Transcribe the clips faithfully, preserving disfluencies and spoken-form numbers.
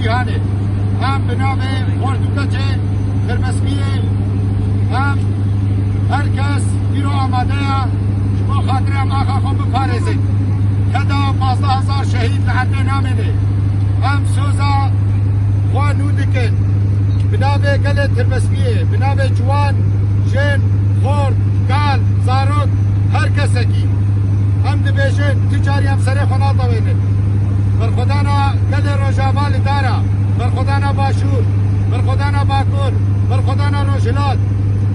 Yanî, em bi navê Xort û Keçê Tirbespiyê, em her kes îro amade ye ji bo xatirê em axa xwe biparêzin. Keda pazdeh hezar şehîd li erdê namêne. Em soza xwe nû dikin. Bi navê gelê Tirbespiyê, bi navê ciwan, jin, xort, kal, zarok, her kesekî. Em dibêjin, tu carî em serê xwe natewênin. Berxwedana gelê Rojava li dar e. Berxwedana Başûr, berxwedana Bakur, berxwedana Rojhilat.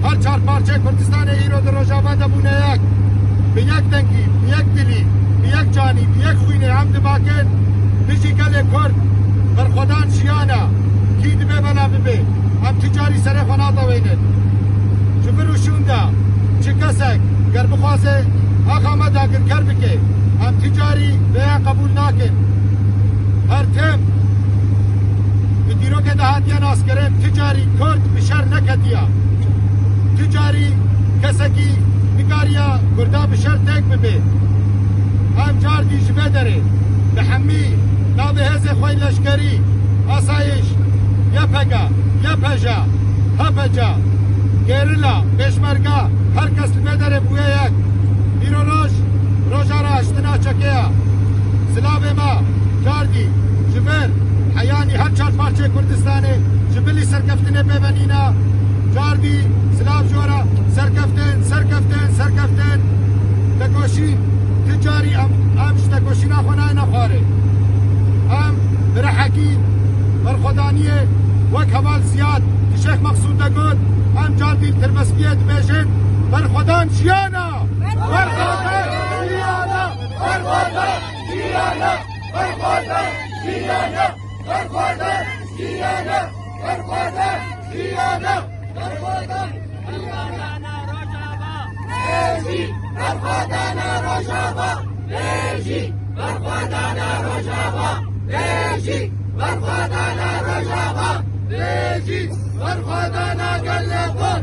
Her çar parçeyê Kurdistanê îro di Rojava de bûne yek. Bi yek dengî, bi yek dilî, bi yek canî, bi yek xwînê em dibakin. Dijî gelê Kurd berxwedan jiyan e. Kî dibe bela bibe. Em tu carî serê xwe natewênin. Ji vir û şûn de çi kesek ger bixwaze axa me dagirker bike, em tu carî vêya qebûl nakin. Her tim bi dîrokê de hatiye naskirin, tu carî Kurd bi şer neketiya. Tu carî kesekî nikariya Kurda bi şer têk bibe. Em cardî ji vê derê bi hemî navê hêzê xwe yê leşkerî, asayiş, Y P G, Y P J, H P C, gerîla, pêşmerge, her kes li vê derê bûye yek. Îro roj, roja raştina çekê ye. Silavê me cardî ji vir heyanî her çar parçeyê Kurdistanê ji bilî serkeftinê pêve nîne. Cardî silav ji we re. Serkeftin, serkeftin, serkeftin. Tekoşîn, tu carî em, em ji tekoşîna xwe nayêne xwarê. Em bi rehekî berxwedaniyê wek heval Ziyad di Şêx Meqsûd de got, em cardî li Tirbespiyê dibêjin, berxwedan jiyan e! Berxwedan jiyan e! Berxwedan jiyan e! Berxwedan jiyan e! Berxwedan jiyan e! Berxwedan jiyan e! Berxwedan jiyan e! Berxwedana Rojava! Bêjî! Berxwedana Rojava! Bêjî! Berxwedana Rojava! Bêjî! Berxwedana Rojava! Bêjî! Berxwedana gelê xwe!